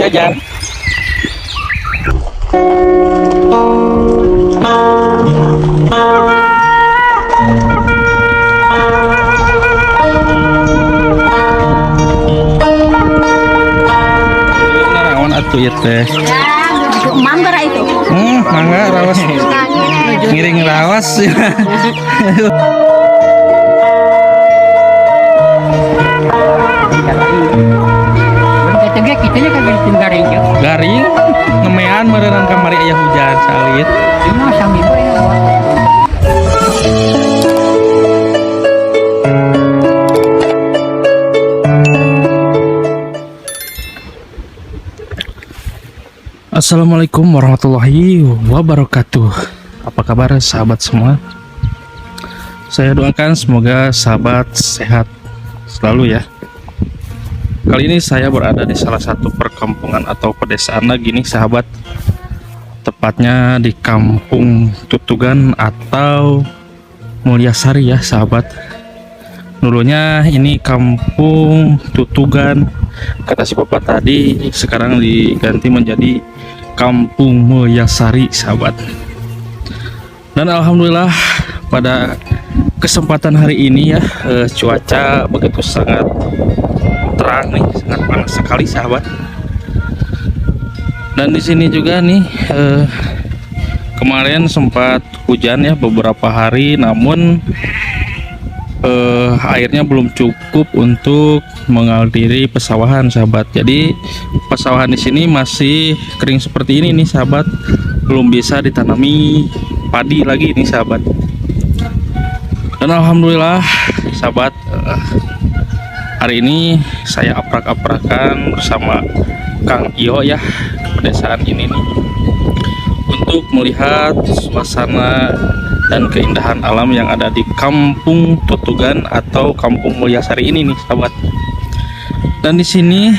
Jajan. Naon atuh ieu teh? Mangga itu. Mangga rawas. Ngiring rawas. Garing, nemean meureunang kamari aya hujan salit. Assalamualaikum warahmatullahi wabarakatuh. Apa kabar sahabat semua? Saya doakan semoga sahabat sehat selalu ya. Kali ini saya berada di salah satu perkampungan atau pedesaan lagi nih sahabat. Tepatnya di Kampung Tutugan atau Mulyasari ya sahabat. Dulunya ini Kampung Tutugan, kata si bapak tadi, sekarang diganti menjadi Kampung Mulyasari sahabat. Dan alhamdulillah pada kesempatan hari ini ya, cuaca begitu sangat terang nih, sangat panas sekali sahabat. Dan di sini juga nih, kemarin sempat hujan ya beberapa hari, namun airnya belum cukup untuk mengaliri pesawahan sahabat. Jadi pesawahan di sini masih kering seperti ini nih sahabat, belum bisa ditanami padi lagi nih sahabat. Dan alhamdulillah sahabat, hari ini saya aprak-aprakan bersama Kang Iyo ya ke pedesaan ini nih untuk melihat suasana dan keindahan alam yang ada di Kampung Tutugan atau Kampung Mulyasari ini nih sahabat. Dan di sini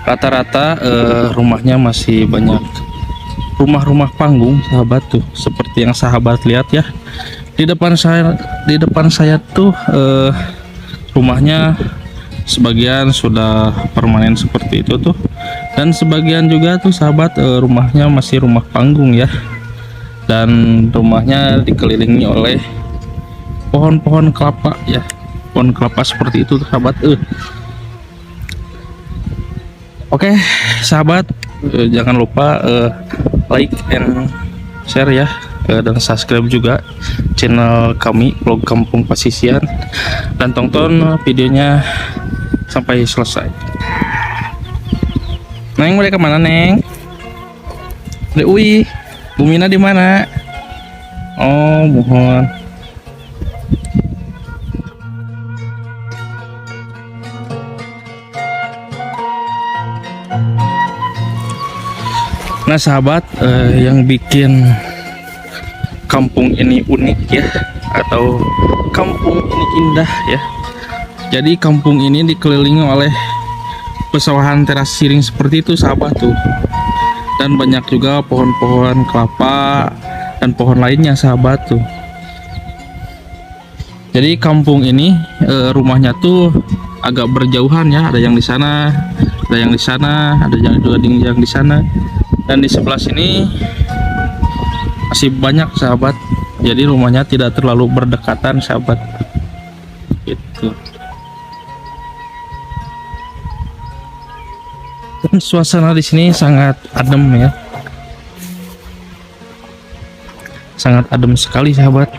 rata-rata rumahnya masih banyak rumah-rumah panggung sahabat tuh, seperti yang sahabat lihat ya di depan saya. Di depan saya tuh rumahnya sebagian sudah permanen seperti itu tuh, dan sebagian juga tuh sahabat, rumahnya masih rumah panggung ya, dan rumahnya dikelilingi oleh pohon-pohon kelapa ya, pohon kelapa seperti itu tuh, sahabat. Oke sahabat, jangan lupa like and share ya, dan subscribe juga channel kami Vlog Kampung Pasisian, dan tonton videonya sampai selesai. Neng, mereka mana Neng? Di UI. Bumina di mana? Oh, mohon. Nah sahabat, yang bikin kampung ini unik ya, atau kampung ini indah ya. Jadi kampung ini dikelilingi oleh pesawahan teras siring seperti itu sahabat tuh. Dan banyak juga pohon-pohon kelapa dan pohon lainnya sahabat tuh. Jadi kampung ini, rumahnya tuh agak berjauhan ya, ada yang di sana, ada yang di sana, ada yang juga yang di sana. Dan di sebelah sini masih banyak sahabat. Jadi rumahnya tidak terlalu berdekatan sahabat. Gitu. Dan suasana di sini sangat adem ya. Sangat adem sekali sahabat.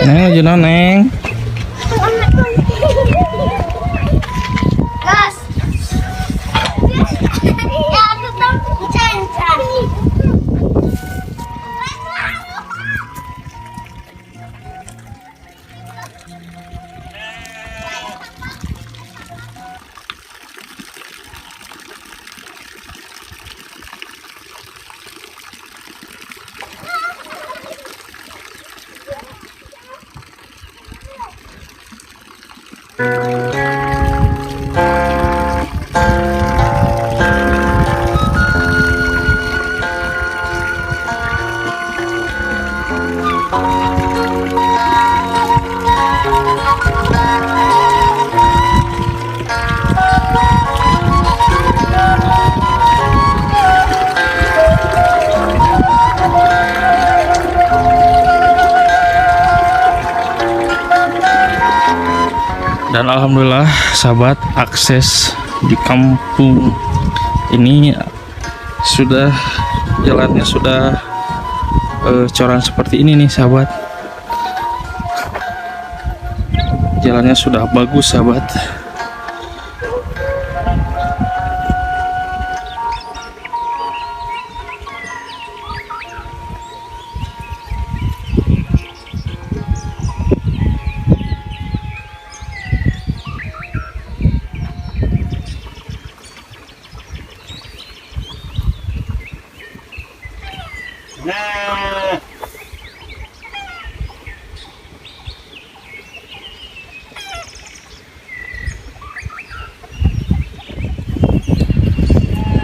Neng, nuju naon, Neng? Dan alhamdulillah sahabat, akses di kampung ini sudah jalannya sudah coran seperti ini nih, sahabat. Jalannya sudah bagus, sahabat.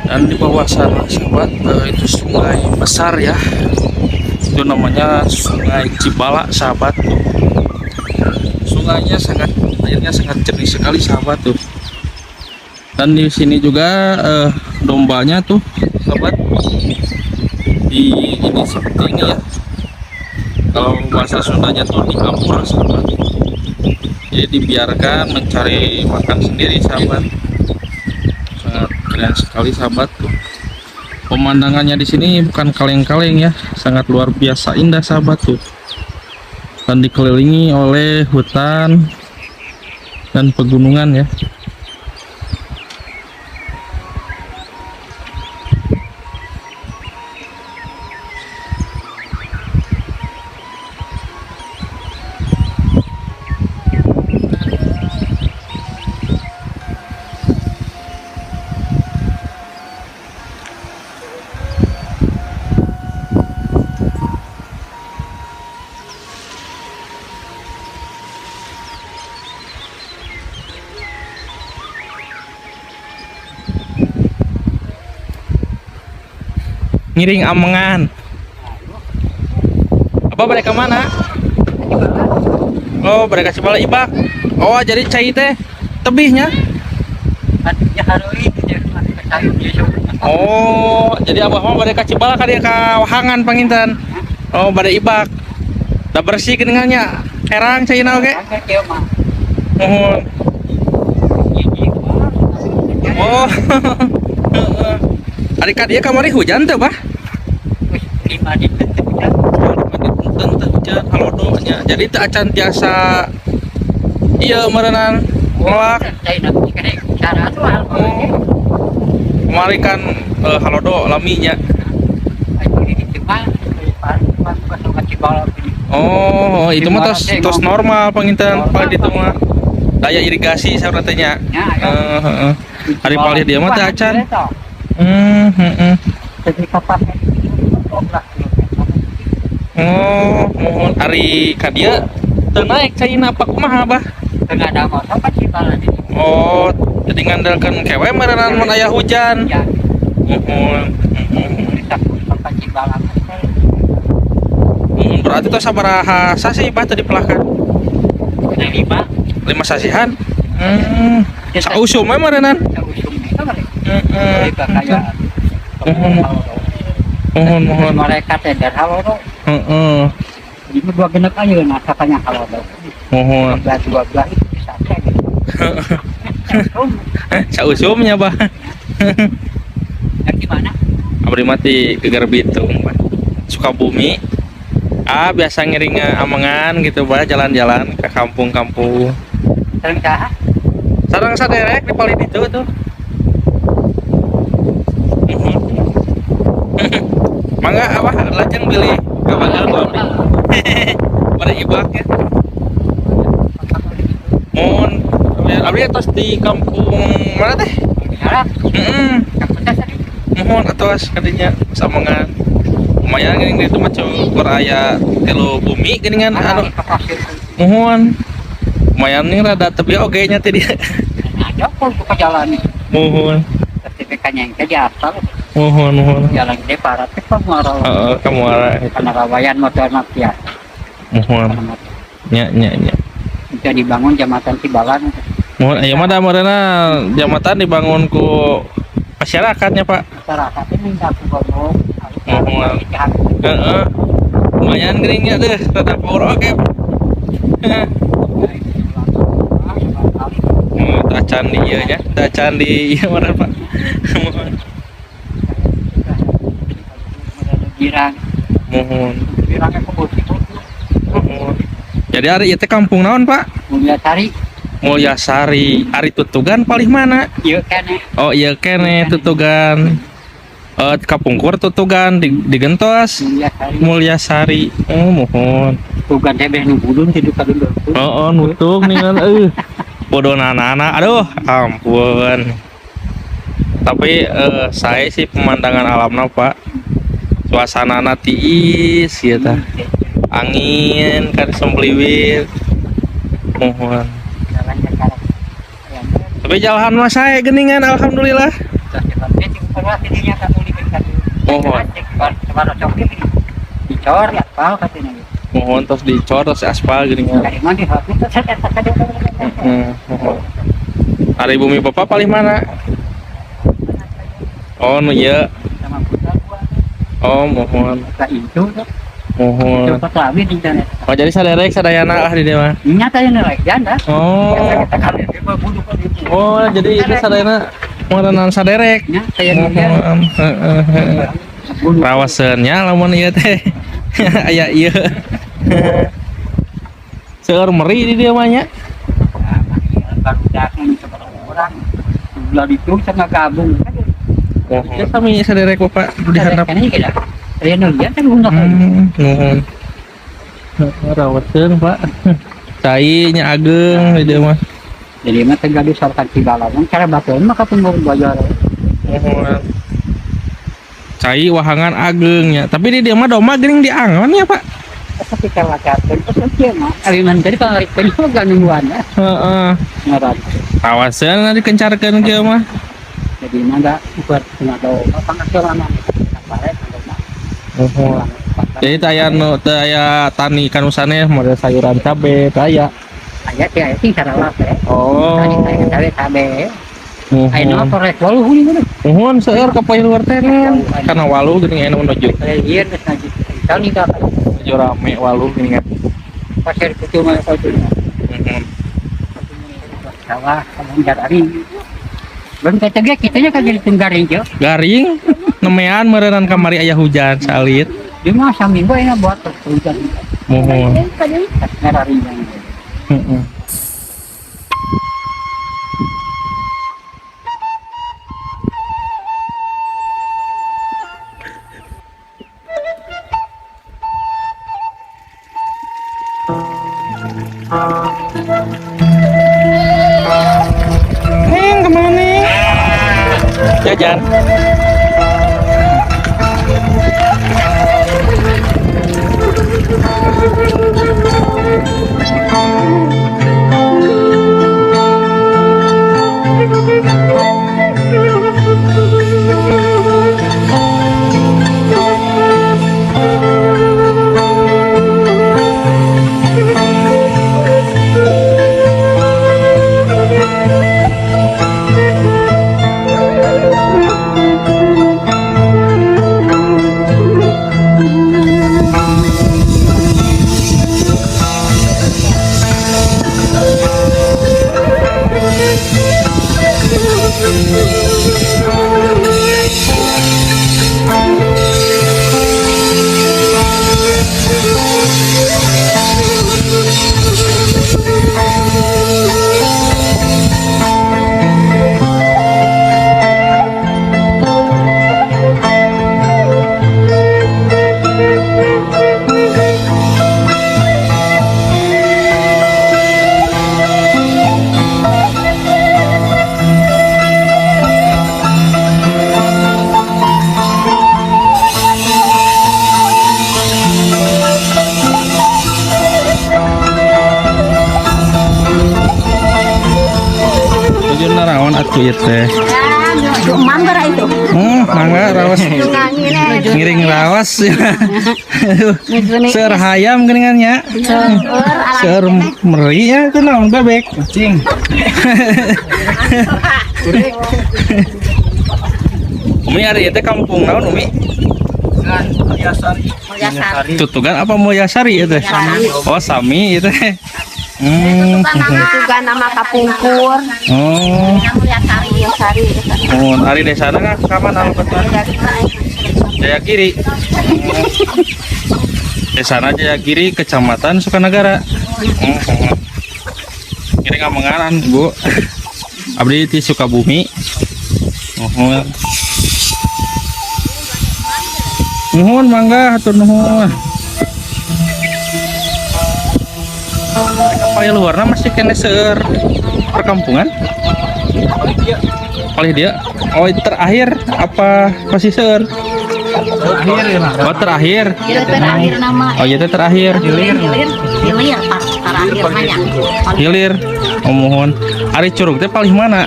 Dan di bawah sana, sahabat, itu sungai besar ya. Itu namanya Sungai Cibala, sahabat, tuh. Sungainya sangat, airnya sangat jernih sekali, sahabat, tuh. Dan di sini juga dombanya tuh, sahabat, di ini seperti ini ya. Kalau bahasa Sundanya tuh diampur, sahabat. Jadi dibiarkan mencari makan sendiri, sahabat. Sangat keren sekali, sahabat, tuh. Pemandangannya di sini bukan kaleng-kaleng ya, sangat luar biasa indah, sahabat, tuh. Dan dikelilingi oleh hutan dan pegunungan ya. Ngiring amengan. Apa mereka mana? Oh, mereka Cibala ibak. Oh, jadi cai teh tebihnya. Oh, jadi abah mah bade ka Cibala ka dieu ka wahangan panginten. Oh, bade ibak. Da bersih geuningan nya. Herang caina oge. Muhun. Oh. Ari ka dieu kamari hujan teu, Bah? Teu hujan halodo nya. Jadi teu acan tiasa ieu meureunan ngelak. Oh. Kemari kan halodo lami nya. Oh, itu mah tos tos normal panginten palih ditu mah. Daya irigasi saurna teh nya. Heeh, heeh. Ari palih dieu mah teu acan. Heeh. Oh, muhun ari ka dieu teu naik caina apa kumaha, Bah? Oh, jadi ngandalkeun kewe meureunan mun aya hujan. Muhun. Muhun, berarti tos sabaraha sasih, Bah, teu dipelakan? 5 sasihan. Sausum we meureunan. Heeh. Muhun. Muhun, muhun. Mereka tender halodo. Heeh. Ini dua genep aja nah katanya halodo. Muhun. Belah dua belah itu bisa kayak gitu. Sausumnya, Bah. Dan gimana? Abdi mah ti Geger Bitung, Bah. Sukabumi. Ah, biasa ngiring amengan gitu, Bah, jalan-jalan ke kampung-kampung. Sareng saha? Sareng saderek di palih ditu tuh. Muhun. Mangga abah lajeng bilih kabagal ku abdi. Bade ibak ya. Muhun, abdi atos di kampung mana teh? Heeh. Muhun atos kadinya samengan. Lumayan geuning ditu mah cukur aya tilu bumi geuningan anu. Muhun. Lumayan nih rada tepi oge nya teh dia. Ada pun ke jalan nih. Muhun. Sertifikatnya yang ke asal. Muhun, muhun. Jalan gede parah teh ke muara. Heeh, ka muara itu. Karena rawayan motor mafia. Muhun. Nya nya nya. Itu dibangun jembatan Cibalan. Muhun aya mah da meureunna jambatan dibangun ku masyarakatnya, Pak. Masyarakat ini minta ku ngomong. Muhun. Heeh. Lumayan geuning nya teh, rada power oge. Tacan di ieu nya, tacan di ieu mana, Pak? Muhun. Girang. Muhun. Girangnya kebun itu. Muhun. Jadi ari ieu teh kampung naon, Pak? Mulyasari. Mulyasari. Ari tutugan palih mana? Ieu keneh. Oh iya kene tutugan. Eh, kapungkur tutugan di, digentos Mulyasari. Mulyasari. Oh, muhun. Tugan teh beh nu budun tidur ka dulu. Oh, oh nutung nih kan euy. Bodoh nana, aduh, ampun. Tapi saya sih pemandangan alamna, Pak. Suasana tiis gitu. Angin kan sempliwir. Muhun. Jalan ke karek. Tapi jalan mah saya geningan alhamdulillah. Muhun. Dicor ya, aspal katanya. Muhun terus dicor terus aspal geningan. Dari mana di hati itu saya kata Heeh, muhun. Ari bumi bapak paling mana? Oh, nu ieu. Sama putra gua. Oh, muhun. Ka itu tuh. Muhun. Itu kawin di sana. Oh, jadi saderek sadayana lah di dieu mah. Nyata ini lagi janda. Oh. Oh, jadi itu sadayana meureunan saderek. Nya saya nanya. Muhun. Heeh, heeh. Rawaseun nya lamun ieu teh. Aya ieu. Seueur meri di dieu mah nya. Baru datang seberapa orang. Bulan itu sama gabung. Muhun. Sami saderek Bapak di handap. Kayaknya kita. Saya nanya kan guna. Nuhun. Rawaseun, Pak. Cai nya ageng di dieu mah. Jadi mah teu gaduh sarkan cibalong cara batuan mah kapungkur bayar. Muhun. Cai wahangan ageng nya. Tapi di dieu mah domba geuning diangon ya, Pak. Tapi kalau katen terus kieu mah aliman tadi pangarikeun mah ganungguan ya. Heeh. Ngaran. Rawaseun dikencarkeun kieu mah. Jadi mah da buat ngado pangasilan pare Muhun. Jadi teu aya nu teu aya tani kanu sanes model sayuran cabe teu aya. Aya teh aya sing sarawak teh. Oh. Tani teh cabe cabe. Ayeuna Muhun. torek waluh ni mah. Muhun seueur ka poe luar teh nen. Kana waluh geuning aya menuju. Ieu geus ngaji. Tani ka Menuju rame waluh geuning. pasir kutu mah kutu. Muhun. Sawah kamu garing. Belum kata ge kitanya kan jadi tenggaring je. Garing nemean meureunnan kamari aya hujan salit. Di mah saminggu enak buat hujan. Muhun. Ngararing. Heeh. Neng, kemana Neng? Jajan. Tujuh naraon atuh ieu teh. Mangga itu. Mangga rawas. Ngiring rawas. Seur hayam geuningan nya. Seur meri ya itu naon bebek. Kucing. Umi ari ieu teh kampung naon Umi? Mulyasari. Tutugan apa Mulyasari ieu teh? Oh, sami ieu teh. Juga nama kapungkur. Oh. Mulyasari. Oh, ari desana kan ka mana alokatna? Jayagiri. Desana Jayagiri, Kecamatan Sukanagara. Kira ngamenganan, Bu. Abdi ti Sukabumi. Muhun. Muhun mangga hatur nuhun. Palih luarna masih keneh seueur perkampungan? Palih dieu. Oh, terakhir apa masih seueur? Terakhir ya mah. Oh, terakhir. Iya terakhir nama. Oh, iya teh terakhir. Hilir. Hilir pas terakhir nanya. Hilir. Oh, muhun. Ari curug teh palih mana?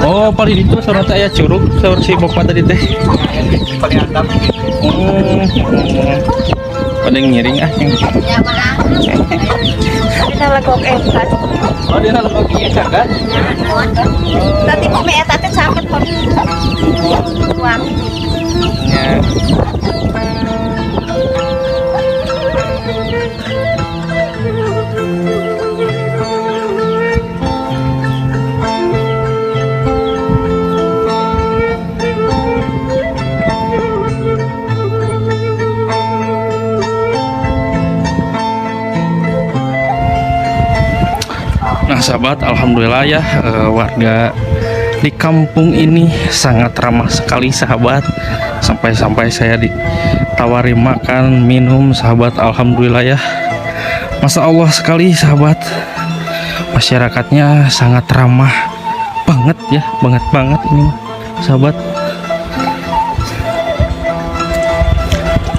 Oh, palih ditu saurna teh aya curug saur si bapak tadi teh. Paling handap. Pada ngiring ah. Ya mana? Kita lekok eta. Oh, dia lekok ieu cagat. Tadi bumi eta teh caket kok. Uang. Ya. Nah sahabat, alhamdulillah ya, warga di kampung ini sangat ramah sekali sahabat. Sampai-sampai saya ditawari makan, minum sahabat, alhamdulillah ya. Masya Allah sekali sahabat. Masyarakatnya sangat ramah banget ya, banget banget ini mah, sahabat.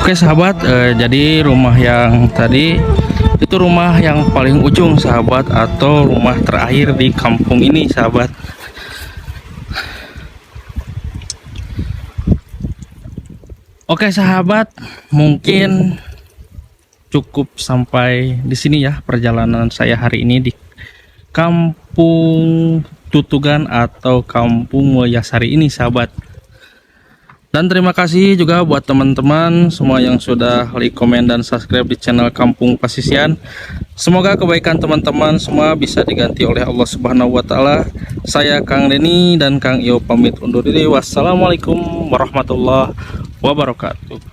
Oke sahabat, jadi rumah yang tadi itu rumah yang paling ujung sahabat, atau rumah terakhir di kampung ini sahabat. Oke sahabat, mungkin cukup sampai di sini ya perjalanan saya hari ini di Kampung Tutugan atau Kampung Mulyasari ini sahabat. Dan terima kasih juga buat teman-teman semua yang sudah like, komen, dan subscribe di channel Kampung Pasisian. Semoga kebaikan teman-teman semua bisa diganti oleh Allah Subhanahu wa taala. Saya Kang Deni dan Kang Iyo pamit undur diri. Wassalamualaikum warahmatullahi wabarakatuh.